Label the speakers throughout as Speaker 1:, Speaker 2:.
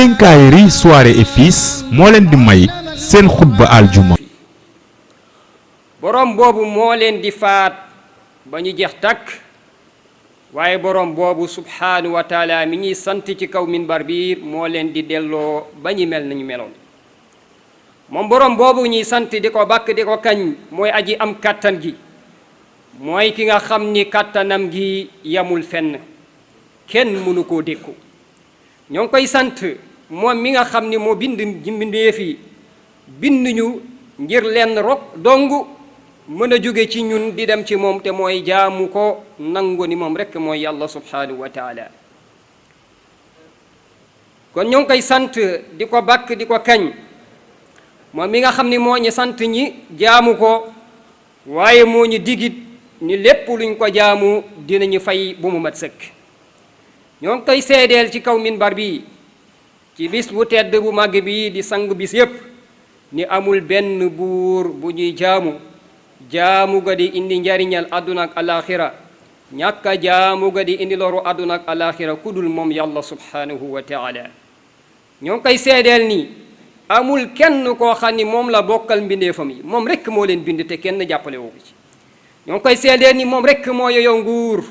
Speaker 1: Quincaillerie Soirée et Fils moo leen di may seen xutba aljuma.
Speaker 2: borom boobu moo leen di faat ba ñu jeex takk waaye borom boobu subhaanahu wa taala mi ñuy sant ci kaw minbar bi moo leen di delloo ba ñu mel nañu meloon. moom borom boobu ñuy sant di ko bàkk di ko kañ mooy aji am kàttan gi, mooy ki nga xam ni kàttanam gi yamul fenn, kenn mënu koo dékku. ñoo ngi koy sant moom mi nga xam ni moo bind mbindeef yi bind ñu ngir lenn rok dong mën a jóge ci ñun di dem ci moom te mooy jaamu ko nangu ni moom rekk mooy yàlla subhaanahu wa taala. kon ñoo ngi koy sant di ko bàkk di ko kañ moom mi nga xam ni moo ñu sant ñi jaamu ko, waaye moo ñu digit ni lépp luñ ko jaamu dinañu fay bu mu mat sëkk. ñoo ngi koy seedeel ci kaw minbar bi ci bis bu tedd bu màgg bi di sang bis yépp ni amul benn buur bu ñuy jaamu ga di indi njariñal àdduna ak alaxira, ñàkka jaamu ga di indi loru àdduna ak alaxira ku dul moom yàlla subhanahu wa taala. ñoo ngi koy seedeel ni amul kenn koo xam ni moom la bokkal mbindeefam yi, moom rekk moo leen bind te kenn jàppale woo ko ci. ñoo ngi koy seedeel ni moom rekk moo yoyoo nguur,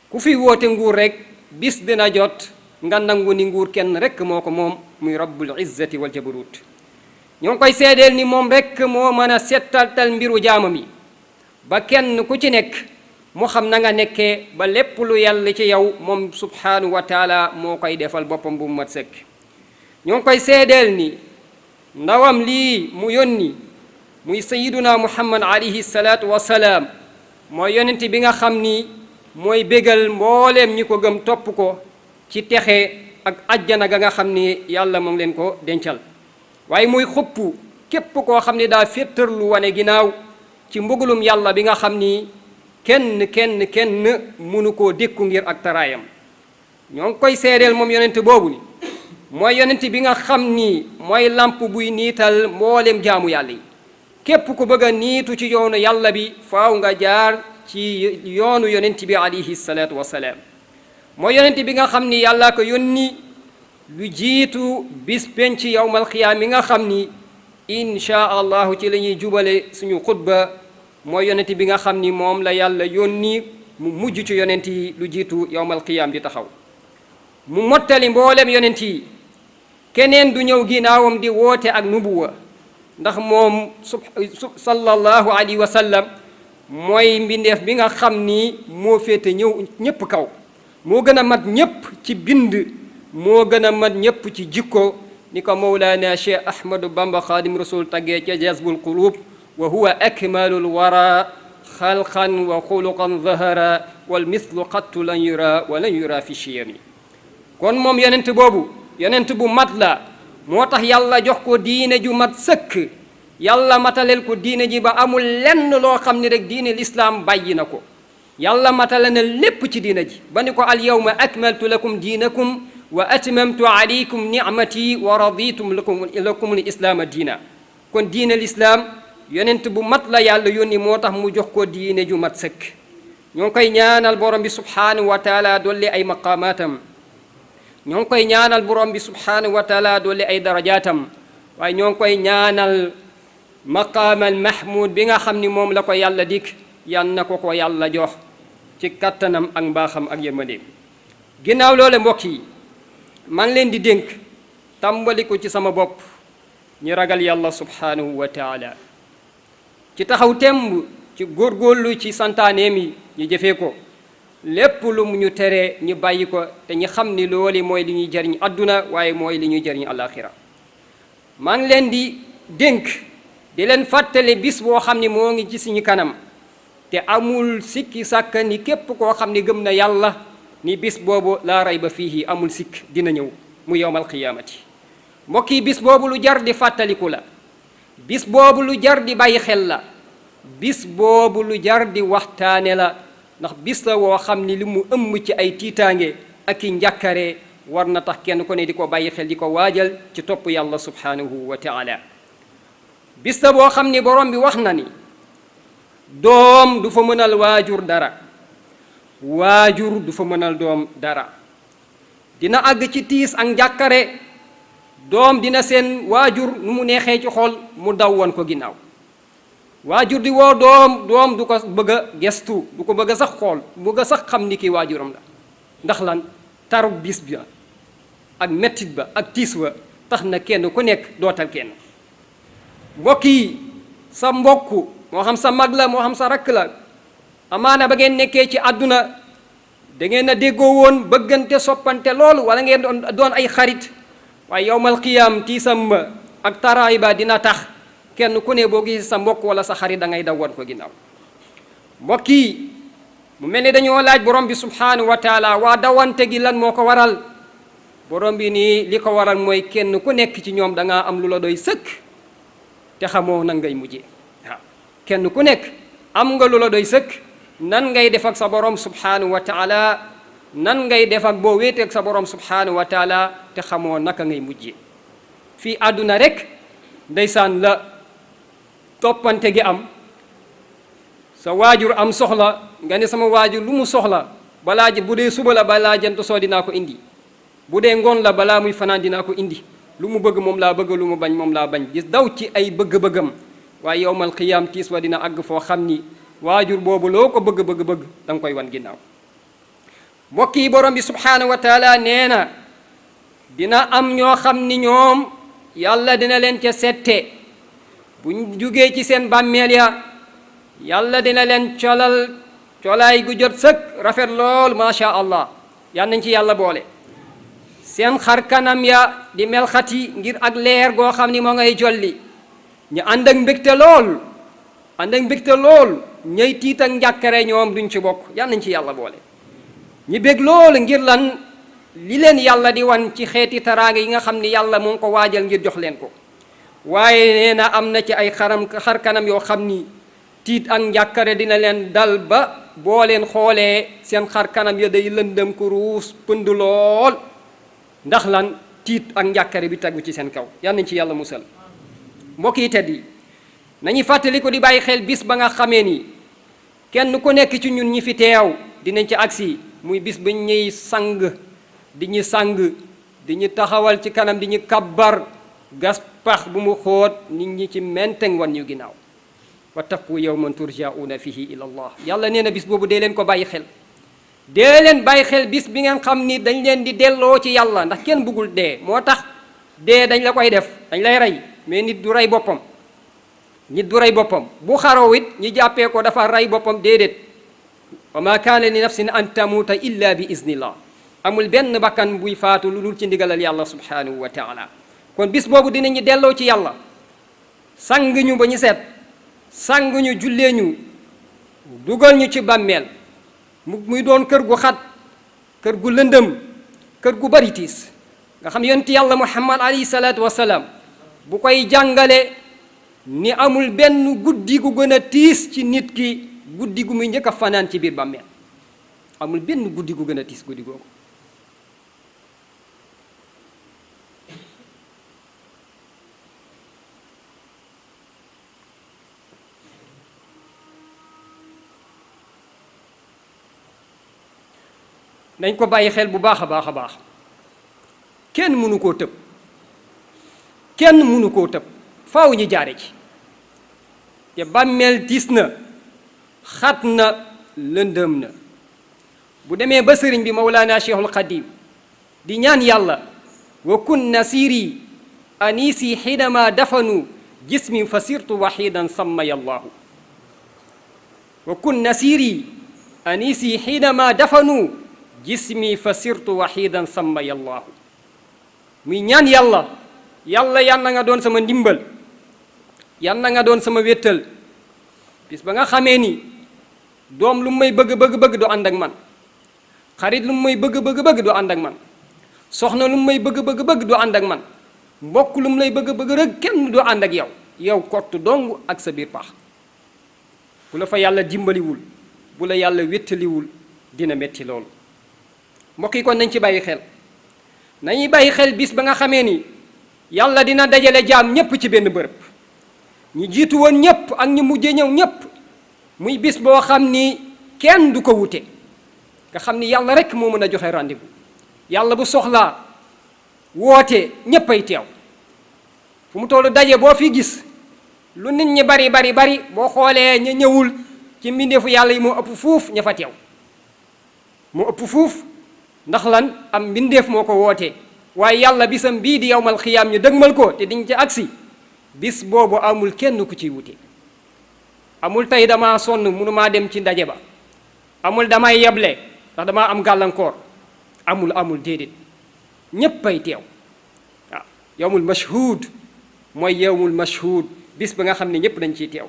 Speaker 2: ku fi woote nguur rekk bis dina jot nga nangu ni nguur kenn rekk moo ko moom, muy rabbul izzati wal jabarut. ñoo ngi koy seedeel ni moom rekk moo mën a settaltal mbiru jaamam yi ba kenn ku ci nekk mu xam na nga nekkee ba lépp lu yàlla ci yow moom subhanahu wa taala moo koy defal boppam bu mu mat sëkk. ñoo ngi koy seedeel ni ndawam lii mu yónni muy sayiduna muhammad alayhi salaatu wasalaam mooy yonent bi nga xam ni mooy bégal mbooleem ñi ko gëm topp ko ci texe ak ajjana ga nga xam ni yàlla moom leen ko dencal. waaye muy xupp képp koo xam ni daa féttarlu wane ginnaaw ci mbugalum yàlla bi nga xam ni kenn mënu koo dékku ngir ak taraayam. ñoo ngi koy seedeel moom yonent boobu ni mooy yonent bi nga xam ni mooy làmp buy niital mboolem jaamu yàlla yi. képp ku bëgg a niitu ci yoonu yàlla bi faaw nga jaar ci yoonu yonent bi alayhi salaatu wasalaam. mooy yonent bi nga xam ni yàllaa ko yónni lu jiitu bis penc yawmal xiyaam mi nga xam ni insha allahu ci la ñuy jubale suñu xutba. mooy yonent bi nga xam ni moom la yàlla yónni mu mujj ci yonent yi lu jiitu yawmal xiyaam di taxaw, mu mottali mboolem yonent yi. keneen du ñëw ginnaawam di woote ak nubuwa, ndax moom sallallahu alayhi wa sallam mooy mbindeef bi nga xam ni moo féete ñépp kaw, moo gën a mat ñépp ci bind, moo gën a mat ñépp ci jikko, ni ko mawlaana cheikh ahmadu bamba xaadim rasul taggee ca jazbul qulub wa huwa akmalul wara xalqan wa xuluqan zahara wal mislu qattu lan yura fi chiyami. kon moom yonent boobu yonent bu mat la, moo tax yàlla jox ko diine ju mat sëkk, yàlla matalel ko diine ji ba amul lenn loo xam ni rek diine lislaam bàyyi na ko. yàlla matale na lépp ci diine ji ba ni ko al yawma akmaltu lakum diinakum wa atmamtu alaykum nicmati wa raditum lakum l islaama diina. kon diine lislaam yonent bu mat la yàlla yónni, moo tax mu jox ko diine ju mat sëkk. ñoo ngi koy ñaanal borom bi subhanahu wa taala dolli ay maqaamaatam, ñoo ngi koy ñaanal borom bi subhanahu wa taala dolli ay darajaatam, waaye ñoo ngi koy ñaanal maqaamal mahmud bi nga xam ni moom la ko yàlla dik, yan na ko yàlla jox ci kattanam ak mbaaxam ak yërmandeem. ginnaaw loole mbokk yi, maa ngi leen di dénk tàmbali ko ci sama bopp ñi ragal yàlla subhanahu wa taala, ci taxaw temb ci góorgóorlu ci santaaneem yi ñu jëfee ko, lépp lu mu ñu tere ñu bàyyi ko, te ñu xam ni loolu mooy li ñuy jariñ àdduna waaye mooy li ñuy jariñ alaxira. maa ngi leen di dénk di leen fàttale bis boo xam ni moo ngi ci suñu kanam, te amul sikki sàkka ni képp koo xam ni gëm na yàlla ni bis boobu laa rayba fiihi, amul sikk dina ñëw, mu yowmal qiyaamati. mbokk yi, bis boobu lu jar di fàttaliku la, bis boobu lu jar di bàyyi xel la, bis boobu lu jar di waxtaane la, ndax bis la woo xam ni li mu ëmb ci ay tiitaange ak i njàkkare war na tax kenn ko ne di ko bàyyi xel, di ko waajal ci topp yàlla subhanahu wa taala. bis la boo xam ni borom bi wax na ni doom du fa mënal waajur dara, waajur du fa mënal doom dara. dina àgg ci tiis ak njàkkare doom dina seen waajur nu mu neexee ci xol mu daw woon ko ginnaaw waajur di woo doom du ko bëgg a gestu du ko bëgg a sax xool bëgg a sax xam ni kii waajuram la ndax lan tarug bis bi ak mettit ba ak tiis wa tax na kenn ku nekk dootal kenn mbokk yi sa mbokk moo xam sa mag la moo xam sa rakk la amaana ba ngeen nekkee ci àdduna da ngeen a déggoo woon bëggante soppante loolu wala ngeen doon ay xarit waaye yowmal qiyaam tiisam ba ak taraay ba dina tax kenn ku ne boo gis sa mbokk wala sa xarit da ngay daw wan ko ginnaaw mbokk yi mu mel ni dañoo laaj borom bi subhanahu wa taala waa dawante gi lan moo ko waral borom bi nii li ko waral mooy kenn ku nekk ci ñoom da ngaa am lu la doy sëkk te xamoo nan ngay mujjee waaw kenn ku nekk am nga lu la doy sëkk nan ngay def ak sa borom subhanahu wa taala nan ngay def ak boo wéeteeg sa borom subhanahu wa taala te xamoo naka ngay mujjee fii àdduna rek ndeysaan la toppante gi am sa waajur am soxla nga ne sama waajur lu mu soxla balaa bu dee suba la balaa jant soo dinaa ko indi bu dee ngoon la balaa muy fanaan dinaa ko indi lu mu bëgg moom laa bëgg lu mu bañ moom laa bañ gis daw ci ay bëgg-bëggam waaye yowmal qiyaam tiis wa dina àgg foo xam ni waajur boobu loo ko bëgg da nga koy wan ginnaaw mbokk yi borom bi subhanahu wa taala nee na dina am ñoo xam ni ñoom yàlla dina leen ca sette buñ jugee ci seen bàmmeel ya yàlla dina leen colaay gu jot sëkk rafet lool macha allah yal nañ ci yàlla boole seen xar kanam ya di melxati ngir ak leer goo xam ni moo ngay jolli ñu ànd ak mbégte lool ñay tiit ak njàkkare ñoom duñ ci bokk yal nañ ci yàlla boole ñi bég loolu ngir lan li leen yàlla di wan ci xeeti taraanga yi nga xam ni yàlla moo ngi ko waajal ngir jox leen ko waaye nee na am na ci ay xar kanam yoo xam ni tiit ak njàkkare dina leen dal ba boo leen xoolee seen xar kanam ya day lëndëm ku ruus pënd lool ndax lan tiit ak njàkkare bi tegu ci seen kaw yal nañ ci yàlla musal mbokk yi tedd yi nañu fàttali ko di bàyyi xel bis ba nga xamee ni kenn ku nekk ci ñun ñi fi teew dinañ ci agsi muy bis ba ñuy sang di ñu taxawal ci kanam di ñu kabbar gas pax bu mu xóot nit ñi ci menteng wan ñu ginnaaw wattaqu yawman turja'una fihi ila allah yàlla nee na bis boobu dee leen ko bàyyi xel dee leen bàyyi xel bis bi ngeen xam ni dañ leen di delloo ci yàlla ndax kenn bëggul dee moo tax dee dañ la koy def dañ lay rey mais nit du rey boppam bu xaroo it ñi jàppee ko dafa rey boppam déedéet wa ma kaana li nafsin an tamuuta illa bi iznillah amul benn bakkan buy faatu lu dul ci ndigalal yàlla subhanahu wa taala kon bis boobu dinañu delloo ci yàlla sang ñu ba ñu seet sang ñu jullee ñu dugal ñu ci bàmmeel muy doon kër gu xat kër gu lëndëm kër gu bari tiis nga xam yonent yàlla muhammad alayhi salaatu wasalaam bu koy jàngale ni amul benn guddi gu gën a tiis ci nit ki guddi gu muy njëkk a fanaan ci biir bàmmeel amul benn guddi gu gën a tiis guddi googu nañ ko bàyyi xel bu baax a baax kenn mënu koo tëb faaw ñu jaare ci te bàmmeel tiis na xat na lëndëm na bu demee ba sëriñ bi mawlaana cheikhul xadim di ñaan yàlla wa kun nasiri anisi xiinama dafanu jismi fa sirtu waxidan sammaya allahu wa kun nasiri anisi xiinama dafanu jismi fa sirtu waxidan sammaya allahu muy ñaan yàlla yan na nga doon sama ndimbal yan na nga doon sama wéttal bis ba nga xamee ni doom lu may bëgg du ànd ak man xarit lu may bëgg du ànd ak man soxna lu may bëgg du ànd ak man mbokk lu lay bëgg rek kenn du ànd ak yow kott dong ak sa biir pax bu la fa yàlla dimbaliwul bu la yàlla wéttaliwul dina metti loolu mbokk yi kon nañ ci bàyyi xel nañuy bàyyi xel bis ba nga xamee ni yàlla dina dajale jaam ñépp ci benn bërëb ñi jiitu woon ñépp ak ñi mujje ñëw ñépp muy bis boo xam ni kenn du ko wute nga xam ni yàlla rek moo mën a joxe rendez-vous yàlla bu soxlaa woote ñépp ay teew fu mu tollu daje boo fi gis lu nit ñi bari bari bari boo xoolee ña ñëwul ci mbindeefu yàlla yi moo ëpp fuuf ña fa teew moo ëpp fuuf ndax lan am mbindeef moo ko wootee waaye yàlla bisam bii di yawmal xiyaam ñu dëgmal ko te diñ ci agsi bis boobu amul kenn ku ciy wute amul tey dama sonn mënumaa dem ci ndaje ba amul damay yeble ndax damaa am gàllankoor amul déedéet ñéppay teew waaw yawmul mashhuud mooy yawmul mashhuud bis ba nga xam ne ñépp dañ ciy teew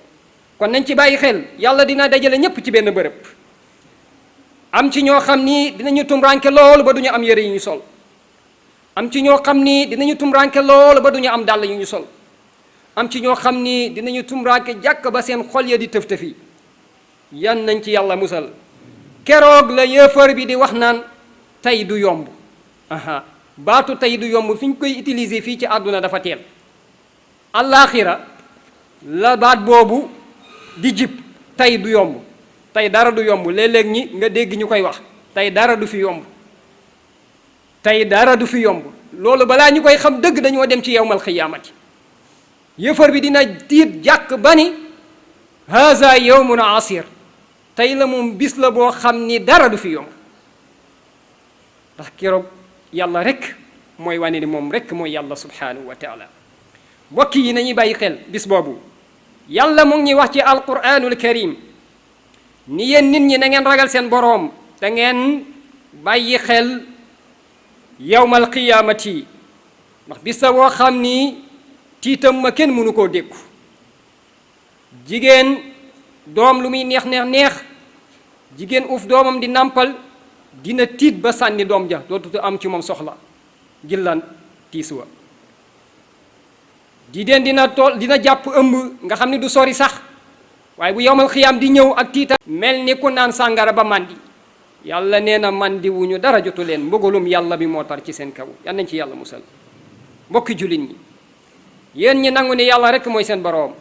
Speaker 2: kon nañ ci bàyyi xel yàlla dina dajale ñépp ci benn bërëb am ci ñoo xam ni dinañu tumranke loolu ba duñu am yére yu ñu sol am ci ñoo xam ni dinañu tumranke loolu ba duñu am dàll yu ñu sol am ci ñoo xam ni dinañu tumranke jàkk ba seen xol ya di tëf-tëfi yan nañ ci yàlla musal keroog la yéefar bi di wax naan tey du yomb baatu tey du yomb fi ñu koy utiliser fii ci àdduna dafa teel allaaxira la baat boobu di jib tey du yomb tey dara du yomb léeg-léeg ñi nga dégg ñu koy wax tey dara du fi yomb tey dara du fi yomb loolu balaa ñu koy xam dëgg dañoo dem ci yawmal xiyaamati yëfar bi dina tiit jàkk ba ni haza yawmun asir tey la moom bis la boo xam ni dara du fi yomb ndax keroog yàlla rek mooy wane ni moom rek mooy yàlla subhanahu wa taala mbokk yi nañuy bàyyi xel bis boobu yàlla mu ngi ñuy wax ci alquranul karim ni yéen nit ñi na ngeen ragal seen boroom te ngeen bàyyi xel yawmal qiyaamati ndax bis la boo xam ni tiitam ma kenn mënu koo dékku jigéen doom lu muy neex jigéen uuf doomam di nàmpal dina tiit ba sànni doom ja dootu am ci moom soxla gillan tiis wa jigéen dina jàpp ëmb nga xam ni du sori sax waaye bu yawmal xiyaam di ñëw ak tiita mel ni ku naan sàngara ba màndi yàlla nee na màndi wu ñu dara jotu leen mbugalum yàlla bi moo tar ci seen kaw yal nañ ci yàlla musal mbokki jullit ñi yéen ñi nangu ni yàlla rek mooy seen boroom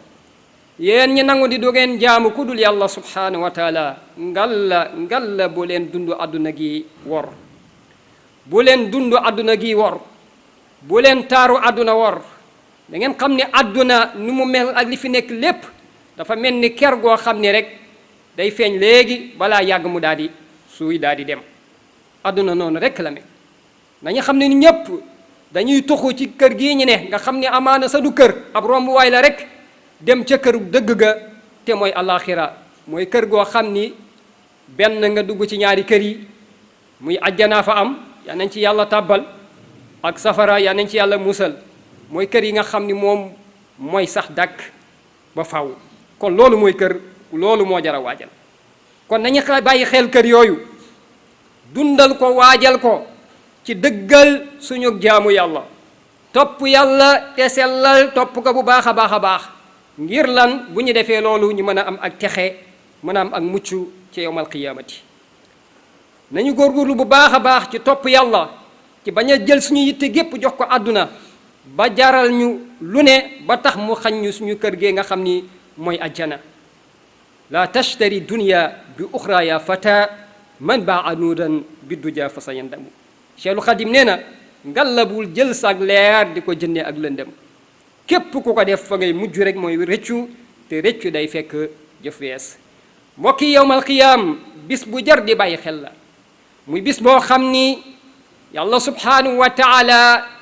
Speaker 2: yéen ñi nangu di dogeen jaamu ku dul yàlla subhanahu wa taala ngalla bu leen dund àdduna gi wor bu leen dund àdduna gi wor bu leen taaru àdduna wor da ngeen xam ne àdduna nu mu mel ak li fi nekk lépp dafa mel ni ker goo xam ne rek day feeñ léegi balaa yàgg mu daal di suuy daal di dem àdduna noonu rek la mel nañu xam ne ni ñépp dañuy tuxu ci kër gii ñu ne nga xam ne amaana sa du kër ab rombuwaay la rek dem ca kër dëgg ga te mooy alaxira mooy kër goo xam ni benn nga dugg ci ñaari kër yi muy ajjanaa fa am yaa nañ ci yàlla tàbbal ak safara yaa nañ ci yàlla musal mooy kër yi nga xam ni moom mooy sax dàkk ba faw kon loolu mooy kër loolu moo jar a waajal kon nañu bàyyi xel kër yooyu dundal ko waajal ko ci dëggal suñu jaamu yàlla topp yàlla te sellal topp ko bu baax a baax ngir lan bu ñu defee loolu ñu mën a am ak texe mën a am ak mucc ci yawmal qiyaamati nañu góorgóorlu bu baax a baax ci topp yàlla ci bañ a jël suñu yitte gépp jox ko àdduna ba jaral ñu lu ne ba tax mu xañ ñu suñu kër gee nga xam ni mooy ajjana la tashtari dunya bi uxra ya fata man baa nuuran bi duja fa sa yandamu Cheikhul Xadim nee na ngallabul jël sag leer di ko jëndee ak lëndëm képp ku ko def fa ngay mujj rek mooy rëccu te rëccu day fekk jëf wees mbokki yawmal qiyaam bis bu jar di bàyyi xel la muy bis boo xam ni yàlla subhanahu wa taala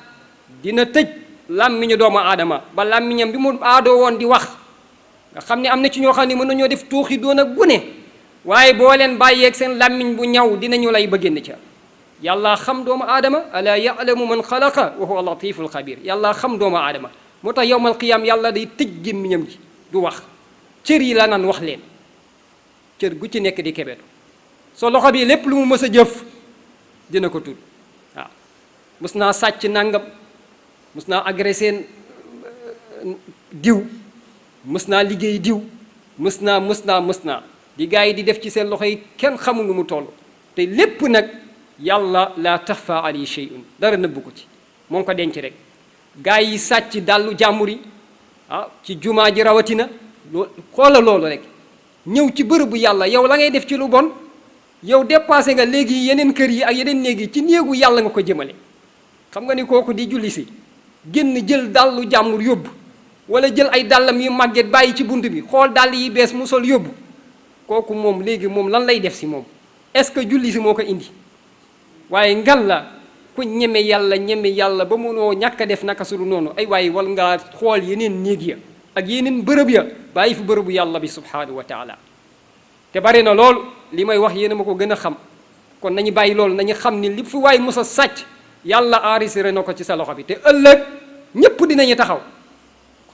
Speaker 2: dina tëj làmmiñu doomu aadama ba làmmiñam bi mu aadoo woon di wax nga xam ne am na ci ñoo xam ne mën nañoo def tuuxi doon ak gune waaye boo leen bàyyeeg seen làmmiñ bu ñaw dinañu lay ba génn ca yàlla xam doomu aadama ala ya'lamu man xalaqa wa huwa latiful xabir yàlla xam doomu aadama moo tax yawmal qiyaam yàlla day tëj gémmiñam ji du wax cër yi la naan wax leen cër gu ci nekk di kebetu so loxo bi lépp lu mu mës a jëf dina ko tudd waaw mës naa sàcc nangam mës naa agressé diw mës naa liggéey diw mës naa di gaa yi di def ci seen loxo yi kenn xamul nu mu toll te lépp nag yàlla la taxfa alayhi shay'un dara nëbbu ko ci moo ngi ko denc rek gaa yi sàcc dàllu jàmbur yi ci jumaa ji rawatina xoola loolu rek ñëw ci bërëbu yàlla yow la ngay def ci lu bon yow dépassé nga léegi yeneen kër yi ak yeneen néeg yi ci néegu yàlla nga ko jëmale xam nga ni kooku di julli si génn jël dàllu jàmbur yóbbu wala jël ay dàllam yu màgget bàyyi ci bunt bi xool dàll yi bees mu sol yóbbu kooku moom léegi moom lan lay def si moom est-ce que julli si moo ko indi waaye ngal la ku ñeme yàlla ba mënoo ñàkk a def naka sulu noonu ay waaye wal ngaa xool yeneen néeg ya ak yeneen bërëb ya bàyyi fi bërëbu yàlla bi subhanahu wa taala te bari na lool li may wax yéen a ma ko gën a xam kon nañu bàyyi loolu nañu xam ni li fi waay mos a sàcc yàlla enregistré na ko ci sa loxo bi te ëllëg ñépp dinañu taxaw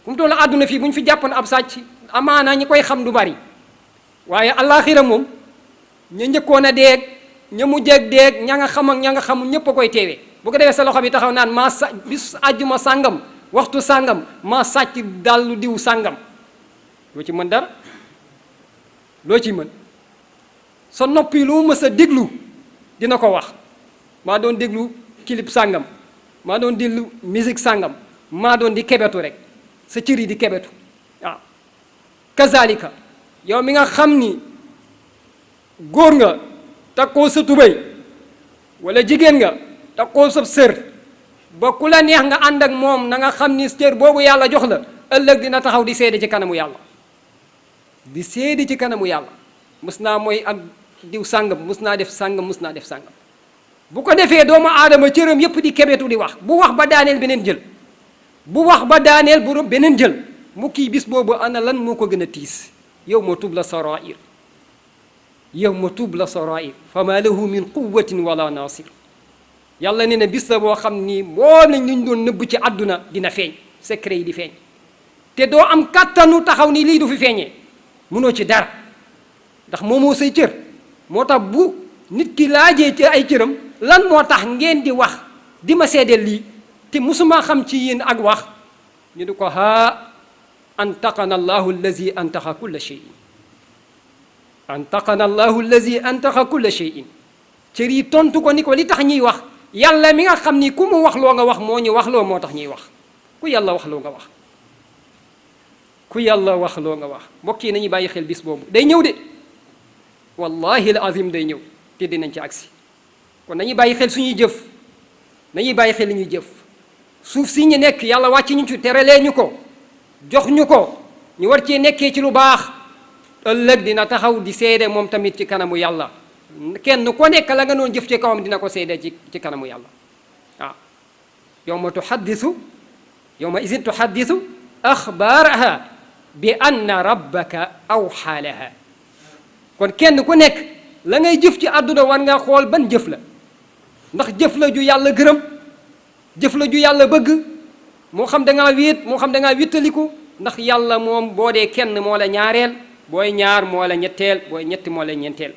Speaker 2: fu mu toll àdduna fii bu ñu fi jàppoon ab sàcc amaana ñi koy xam du bari waaye allaaxira moom ña njëkkoon a deeg ña mujjeeg deeg ña nga xam ak ña nga xamul ñépp a koy teewee bu ko defee sa loxo bi taxaw naan maa sa bis àjjuma sàngam waxtu sàngam maa sàcc dallu diw sàngam loo ci mën dara loo ci mën sa noppi lu mës a déglu dina ko wax maa doon déglu clip sàngam maa doon déglu musique sàngam maa doon di kebetu rek sa cër yi di kebetu waaw kazalika yow mi nga xam ni góor nga takkoo sa tubéy wala jigéen nga takkoo sa sër ba ku la neex nga ànd ak moom na nga xam ni cër boobu yàlla jox la ëllëg dina taxaw di seede ci kanamu yàlla di seede ci kanamu yàlla mus naa mooy ak diw sàngam mus naa def sàngam mus naa def sàngam bu ko defee doomu aadama cëram yépp di kebetu di wax bu wax ba daaneel beneen jël bu wax ba daaneel bu beneen jël mu kii bis boobu ana lan moo ko gën a tiis yawma tubla sarair yawma tubla sarair fa ma lahu min quwatin wala nasir yàlla nee na bis la boo xam ni moo nañ luñ doon nëbb ci àdduna dina feeñ secret yi di feeñ te doo am kàttanu taxaw ni lii du fi feeñee mënoo ci dara ndax moomoo say cër moo tax bu nit ki laajee ci ay cëram lan moo tax ngeen di wax di ma seedeel lii te musuma xam ci yéen ak wax ñu di ko haa antaqana allahu allazi antaqa kulla shay'in antaqana allahu allazi antaqa kulla shay'in cër yi tontu ko ni ko li tax ñuy wax yàlla mi nga xam ni ku mu wax loo nga wax moo ñu wax loo moo tax ñuy wax ku yàlla wax loo nga wax ku yàlla wax loo nga wax mbokk yi nañu bàyyi xel bis boobu day ñëw de wallahi al azim day ñëw te dinañ ci agsi kon nañuy bàyyi xel suñuy jëf nañuy bàyyi xel li ñuy jëf suuf si ñu nekk yàlla wàcc ñu ci terelee ñu ko jox ñu ko ñu war cee nekkee ci lu baax ëllëg dina taxaw di seede moom tamit ci kanamu yàlla kenn ko nekk la nga doon jëf ci kawam dina ko seede ci kanamu yàlla waaw yawma tuhaddisu yawma izin tuhaddisu axbaaraha bi anna rabbaka awxaa laha kon kenn ku nekk la ngay jëf ci àdduna war nga xool ban jëf la ndax jëf la ju yàlla gërëm jëf la ju yàlla bëgg moo xam da ngaa wéet moo xam da ngaa wéttaliku ndax yàlla moom boo dee kenn moo la ñaareel booy ñaar moo la ñetteel booy ñetti moo la ñeenteel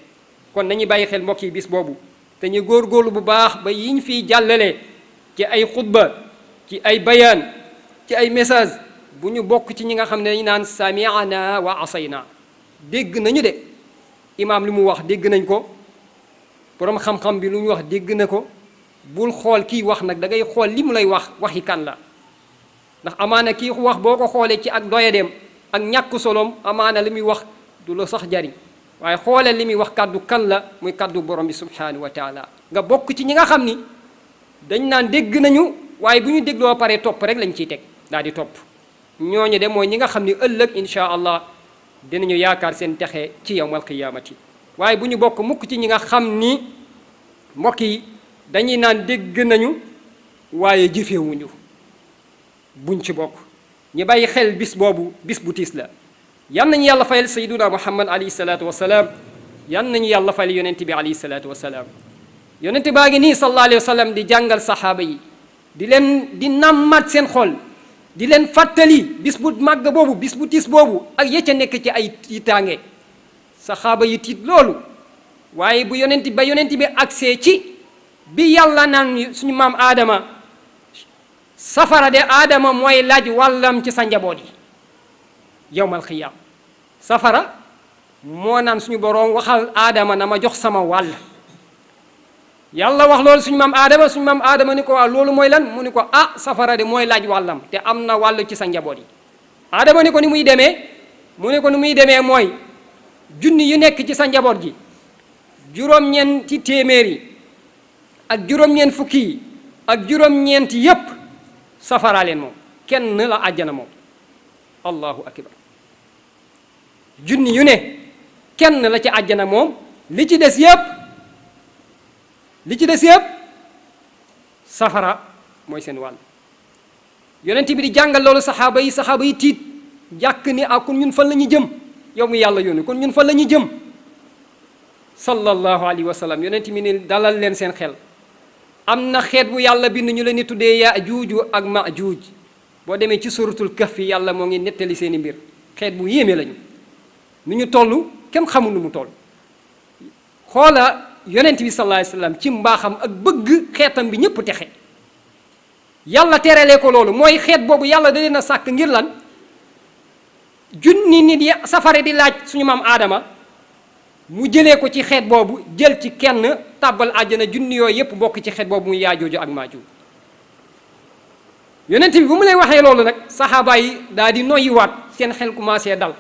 Speaker 2: kon nañu bàyyi xel mbokk yi bis boobu te ñu góorgóorlu bu baax ba yiñ fiy jàllale ci ay xutba ci ay bayaan ci ay message bu ñu bokk ci ñi nga xam ne dañu naan sami'na wa asayna dégg nañu de imaam li mu wax dégg nañ ko borom xam-xam bi lu ñu wax dégg na ko bul xool kii wax nag da ngay xool li mu lay wax waxi kan la ndax amaana kii wax boo ko xoolee ci ak doyadeem ak ñàkk solom amaana li muy wax du la sax jariñ waaye xoolee li muy wax kàddu kan la muy kàddu borom bi subhanahu wa taala nga bokk ci ñi nga xam ni dañ naan dégg nañu waaye bu ñu dégloo pare topp rek lañ ciy teg daal di topp ñooñu de mooy ñi nga xam ni ëllëg insha allah dinañu yaakaar seen texe ci yawmal qiyaamati waaye bu ñu bokk mukk ci ñi nga xam ni mbokk yi dañuy naan dégg nañu waaye jëfewuñu buñ ci bokk ñu bàyyi xel bis boobu bis bu tiis la yan nañu yàlla fayal sayyiduna muhammad alayhi salaatu wasalaam yan nañu yàlla fayal yonent bi alayhi salaatu wasalaam yonent baa ngi nii sallallahu alayhi wa sallam di jàngal saxaaba yi di leen di nàmmaat seen xol di leen fàttali bis bu màgg boobu bis bu tiis boobu ak ya ca nekk ci ay tiitaange saxaaba yi tiit loolu waaye bu yonent bi agsee ci bi yàlla naan suñu maam aadama safara de aadama mooy laaj wàllam ci sa njaboot yi yawmal xiyaam safara moo naan suñu boroom waxal aadama na ma jox sama wàll yàlla wax loolu suñu maam aadama ni ko waaw loolu mooy lan mu ni ko ah safara de mooy laaj wàllam te am na wàll ci sa njaboot yi aadama ni ko ni muy demee mu ne ko ni muy demee mooy junni yu nekk ci sa njaboot gi juróom-ñeenti téeméer yi ak juróom-ñeent fukki yi ak juróom-ñeent yépp safaraa leen moom kenn la àjjana moom allahu akbar junni yu ne kenn la ci àjjana moom li ci des yépp safara mooy seen wàll yonent bi di jàngal loolu saxaaba yi tiit jàkk ni kon ñun fan la ñu jëm yow mu yàlla yónni kon ñun fan la ñu jëm sallallahu alayhi wa sallam yonent bi ni dalal leen seen xel am na xeet bu yàlla bind ñu leen di tuddee Yaajuuj ak Maajuuj boo demee ci suratul kahfi yàlla moo ngi nettali seeni mbir xeet bu yéeme lañu nu ñu toll kenn xamul nu mu toll xoola yonent bi sallallahu alayhi wa sallam ci mbaaxam ak bëgg xeetam bi ñépp texe yàlla terelee ko loolu mooy xeet boobu yàlla da leen a sàkk ngir lan junni nit yi safare di laaj suñu maam aadama mu jëlee ko ci xeet boobu jël ci kenn tàbbal àjjana junni yooyu yépp bokk ci xeet boobu muy Yaajuuj ak Maajuuj yonent bi bu mu lay waxee loolu nag saxaaba yi daal di noyyiwaat seen xel commencé dal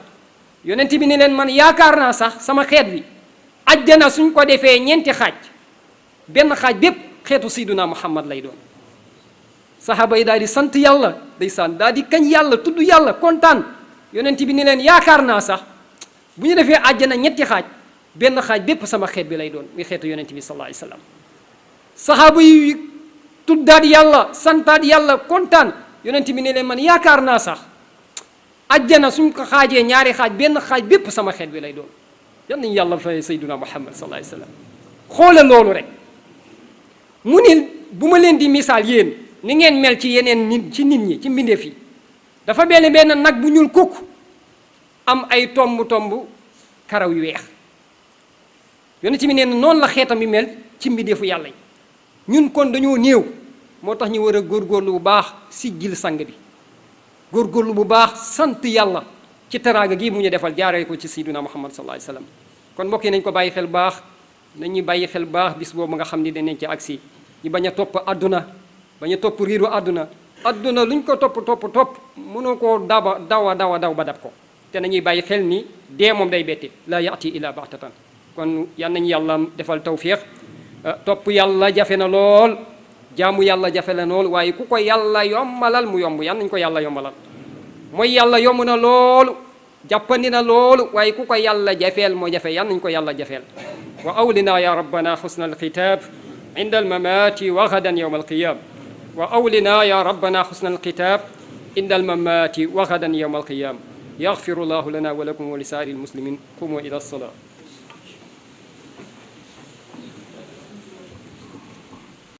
Speaker 2: yonent bi ni leen man yaakaar naa sax sama xeet bi àjjana suñ ko defee ñeenti xaaj benn xaaj bépp xeetu Seydina Muhammad lay doon saxaaba yi daal di sant yàlla ndeysaan daal di kañ yàlla tudd yàlla kontaan yonent bi ni leen yaakaar naa sax bu ñu defee àjjana ñetti xaaj benn xaaj bépp sama xeet bi lay doon muy xeetu yonent bi sallallahu alayhi wa sallam saxaaba yi tuddaat yàlla santaat yàlla kontaan yonent bi ni leen man yaakaar naa sax àjjana suñ ko xaajee ñaari xaaj benn xaaj bépp sama xeet bi lay doon yal nañu yàlla fay sayyiduna Muhammad sallallahu alayhi wa sallam xoolal loolu rek mu ni bu ma leen di misaal yéen ni ngeen mel ci yeneen nit ci nit ñi ci mbindeef yi dafa benn nag bu ñuul kukk am ay tomb karaw yu weex yonent bi nee na noonu la xeetam bi mel ci mbindeefu yàlla yi ñun kon dañoo néew moo tax ñu war a góorgóorlu bu baax siggil sang bi góorgóorlu bu baax sant yàlla ci teraanga gi mu ñu defal jaaree ko ci sayyiduna Muhammad sallallahu alayhi wa sallam kon mbokk yi nañ ko bàyyi xel baax nañu bàyyi xel baax bis boobu nga xam ni danañ ci agsi ñu bañ a topp àdduna bañ a topp riiru àdduna luñ ko topp mënoo koo daw ba dab ko te nañuy bàyyi xel ni dee moom day bette la yaati illa baxtatan kon yal nañu yàlla defal tawfiq topp yàlla jafe na lool jaamu yàlla jafe na lool waaye ku ko yàlla yombalal mu yomb yal nañu ko yàlla yombalal mooy yàlla yomb na loolu jàppandi na loolu waaye ku ko yàlla jafeel moo jafe yal nañu ko yàlla jafeel wa awlina ya rabbana xusna alxitab inda almamati wa gadan yowma alqiyam wa awlina ya rabbana xusna alxitab inda almamati wa gadan yowma alqiyam yaxfiru llahu lana wa lakum wa li saa'iri almuslimin qumu ila alsalaa